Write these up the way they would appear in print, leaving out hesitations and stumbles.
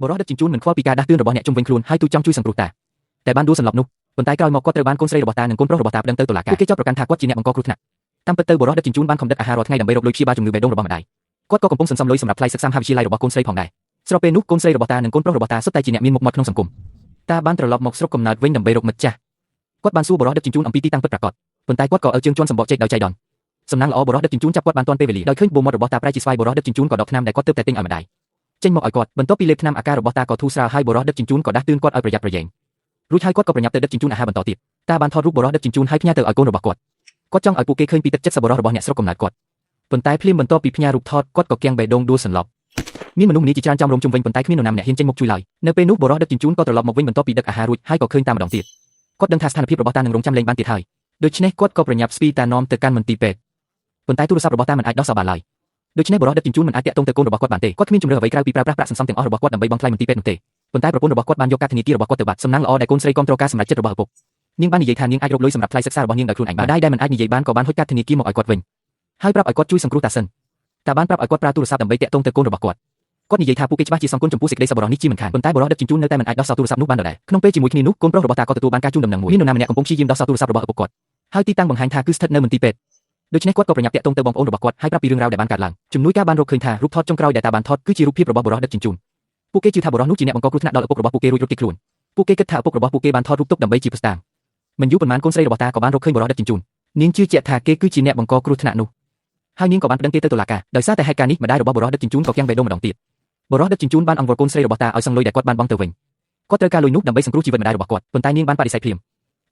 បុរសដឹកជញ្ជូនមិនខ្វល់ពីការដាស់តឿនរបស់អ្នកជុំវិញខ្លួនហើយទូចង់ជួយសង្គ្រោះតាតែបានដួលសន្លប់នោះប៉ុន្តែក្រោយមកគាត់ត្រូវបានកូនស្រីរបស់តានិងកូនប្រុសរបស់តាប្តឹងទៅតុលាការពួកគេចោទប្រកាន់ថាគាត់ជាអ្នកបង្កគ្រោះថ្នាក់តាមពិតទៅបុរសដឹកជញ្ជូនបានខំដឹកអាហាររាល់ថ្ងៃដើម្បីរកលុយព្យាបាលជំងឺបេះដូងរបស់ម្ដាយគាត់ក៏កំពុងសន្សំលុយសម្រាប់ថ្លៃសិក្សាមហាវិទ្យាល័យរបស់កូនស្រីផងដែរស្របពេលនោះកូនស្រីរបស់តានិងកូនប្រុសរបស់តាសុទ្ធតែជាអ្នកមានមុខមាត់ក្នុងសង្គមតាបានត្រឡប់មកស្រុកកំណើតវិញដើម្បីរកមិត្តចាស់គាត់បានសួរបុរសដឹកជញ្ជូនអំពីទីតាំងពិតប្រាកដប៉ុន្តែគាត់ក៏ឲ្យជើងជន់សម្បកចេកដោយចៃដន្យសំណាងល្អបុរសដឹកជញ្ជូនចាប់គាត់បានទាន់ពេលវេលាដោយឃើញបូមាត់របស់តាប្រែជាស្វាយបុរសដឹកជញ្ជូនក៏ដកថ្នាំដែលគាត់ទើបតែទិញឲ្យម្ដាយចេញមកឲ្យគាត់បន្ទាប់ពីលេបថ្នាំអាការរបស់តាក៏ធូរស្រាលហើយបុរសដឹកជញ្ជូនក៏ដាស់តឿនគាត់ឲ្យប្រយ័ត្នប្រយែងរួចហើយគាត់ក៏ប្រញាប់ទៅដឹកជញ្ជូនអាហារបន្តទៀតតាបានថតរូបបុរសដឹកជញ្ជូនហើយផ្ញើទៅឲ្យកូនរបស់គាត់គាត់ចង់ឲ្យពួកគេឃើញពីទឹកចិត្តសប្បុរសរបស់អ្នកស្រុកកំណើតគាត់ប៉ុន្តែភ្លាមបន្ទាប់ពីផ្ញើរូបថតគាត់ក៏គាំងបេះដូងដួលសន្លប់មានមនុស្សម្នាជាច្រើនចំរោមជុំវិញប៉ុន្តែគ្មាននរណាម្នាក់ហ៊ានចេញមុខជួយឡើយនៅពេលនោះបុរសដឹកជញ្ជូនក៏ត្រឡប់មកវិញបន្ទាប់ពីដឹកអាហាររួចហើយក៏ឃើញតាម្ដងទៀតគាត់ដឹងថាស្ថានភាពរបស់តានឹងរងចាំលែងបានទៀតហើយដូច្នេះគាត់ក៏ប្រញាប់ស្ពីតានាំទៅកាន់មន្ទីរពេទ្យប៉ុន្តែទូរស័ព្ទរបស់តាមិនអាចដោះសោបានឡើយដូច្នេះបុរសដឹកជញ្ជូនមិនអាចទាក់ទងទៅកូនរបស់គាត់បានទេគាត់គ្មានជម្រើសអ្វីក្រៅពីប្រើប្រាស់ប្រាក់សន្សំទាំងអស់របស់គាត់ដើម្បីបង់ថ្លៃមន្ទីរពេទ្យនោះទេប៉ុន្តែប្រពន្ធរបស់គាត់បានយកកាតធនាគាររបស់គាត់ទៅបាត់សំណាងល្អដែលកូនស្រីគាំទ្រការសម្រេចចិត្តរបស់ឪពុកនាងបាននិយាយថានាងអាចរកលុយសម្រាប់ថ្លៃសិក្សារបស់នាងដោយខ្លួនឯងបានម្ដាយដែលមិនអាចនិយាយបានក៏បានហុចកាតធនាគារមកឲ្យគាត់វិញហើយប្រាប់ឲ្យគាត់ជួយសង្គ្រោះតាសិនតាបានប្រាប់ឲ្យគាត់ប្រើទូរស័ព្ទដើម្បីទាក់ទងទៅកូនរបស់គាត់គាត់និយាយថាពួកគេច្បាស់ជាសងគុណចំពោះសេចក្តីសប្បុរសនេះជាមិនខានប៉ុន្តែបុរសដឹកជញ្ជូននៅតែមិនអាចដោះសោទូរស័ព្ទនោះបានដដែលក្នុងពេលជាមួយគ្នានោះកូនប្រុសរបស់តាក៏ទទួលបានការជូនដំណឹងមួយមាននរណាម្នាក់កំពុងព្យាយាមដោះសោទូរស័ព្ទរបស់ឪពុកគាត់ហើយទីតាំងបង្ហាញថាគឺស្ថិតនៅមន្ទីរពេទ្យដូច្នេះគាត់ក៏ប្រញាប់ទាក់ទងទៅបងប្អូនរបស់គាត់ហើយប្រាប់ពីរឿងរ៉ាវដែលបានកើតឡើងជំនួយការបានរកឃើញថារូបថតចុងក្រោយដែលតាបានថតគឺជារូបភាពរបស់បុរសដឹកជញ្ជូនពួកគេជឿថាបុរសនោះជាអ្នកបង្កគ្រោះថ្នាក់ដល់ឪពុករបស់ពួកគេរួចរត់គេចខ្លួនពួកគេគិតថាឪពុករបស់ពួកគេបានថតរូបទុកដើម្បីជាភស្តុតាងមិនយូរប៉ុន្មានកូនស្រីរបស់តាក៏បានរកឃើញបុរសដឹកជញ្ជូននាងជឿជាក់ថាគេគឺជាអ្នកបង្កគ្រោះថ្នាក់នោះហើយនាងក៏បានប្តឹងគេទៅតុលាការដោយសារតែហេតុការណ៍នេះម្ដាយរបស់បុរសដឹកជញ្ជូនក៏គាំងបេះដូងម្ដងទៀតបុរសដឹកជញ្ជូនបានអង្វរកូនស្រីរបស់តាឲ្យសងលុយដែលគាត់បានបង់ទៅវិញគាត់ត្រូវការលុយនោះដើម្បីសង្គ្រោះជីវិតម្ដាយរបស់គាត់ប៉ុន្តែនាងបានបដិសេធភ្លាម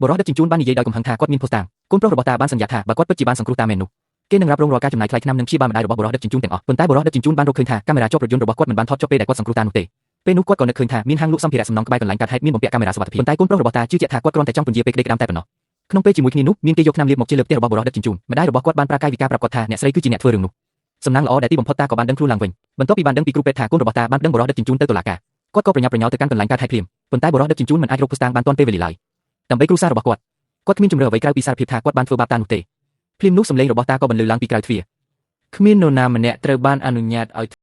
បុរសដឹកជញ្ជូនបាននិយាយដោយកំហឹងថាគាត់មានភស្តុតាងកូនប្រុសរបស់តាបានសន្យាថាបើគាត់ពិតជាបានសង្គ្រោះតាមែននោះគេនឹងរ៉ាប់រងរាល់ការចំណាយថ្លៃថ្នាំនិងព្យាបាលម្ដាយរបស់បុរសដឹកជញ្ជូនទាំងអស់ប៉ុន្តែបុរសដឹកជញ្ជូនបានរកឃើញថាកាមេរ៉ាជាប់រថយន្តរបស់គាត់មិនបានថតជាប់ពេលដែលគាត់សង្គ្រោះតានោះទេពេលនោះគាត់ក៏នឹកឃើញថាមានហាងលក់សម្ភារៈសំណង់ក្បែរកន្លែងកើតហេតុមានបំពាក់កាមេរ៉ាសុវត្ថិភាពប៉ុន្តែកូនប្រុសរបស់តាជឿជាក់ថាគាត់គ្រាន់តែចង់ពន្យាពេលក្តីក្តាំតែប៉ុណ្ណោះក្នុងពេលជាមួយគ្នានោះមានគេយកថ្នាំលាបមកជាលើផ្ទះរបស់បុរសដឹកជញ្ជូនម្ដាយរបស់គាត់បានប្រើកាយវិការប្រាប់គាត់ថាអ្នកស្រីគឺជាអ្នកធ្វើរឿងនោះសំណាងល្អដែលទីបំផុតតាក៏បានដឹងខ្លួនឡើងវិញបន្ទាប់ពីបានដឹងពីគ្រូពេទ្យថាកូនរបស់តាបានប្តឹងបុរសដឹកជញ្ជូនទៅតុលាការគាត់ក៏ប្រញាប់ប្រញាល់ទៅកាន់កន្លែងកើតហេតុភ្លាមប៉ុន្តែបុរសដឹកជញ្ជូនមិនអាចរកភស្តុតាងបានទាន់ពេលវេលាឡើយដើម្បីគ្រួសាររបស់គាត់គាត់គ្មានជម្រើសអ្វីក្រៅពីសារភាពថាគាត់បានធ្វើបាបតានោះទេភ្លាមនោះសម្លេងរបស់តាក៏បន្លឺឡើងពីក្រៅទ្វារគ្មាននរណាម្នាក់ត្រូវបានអនុញ្ញាតឲ្យ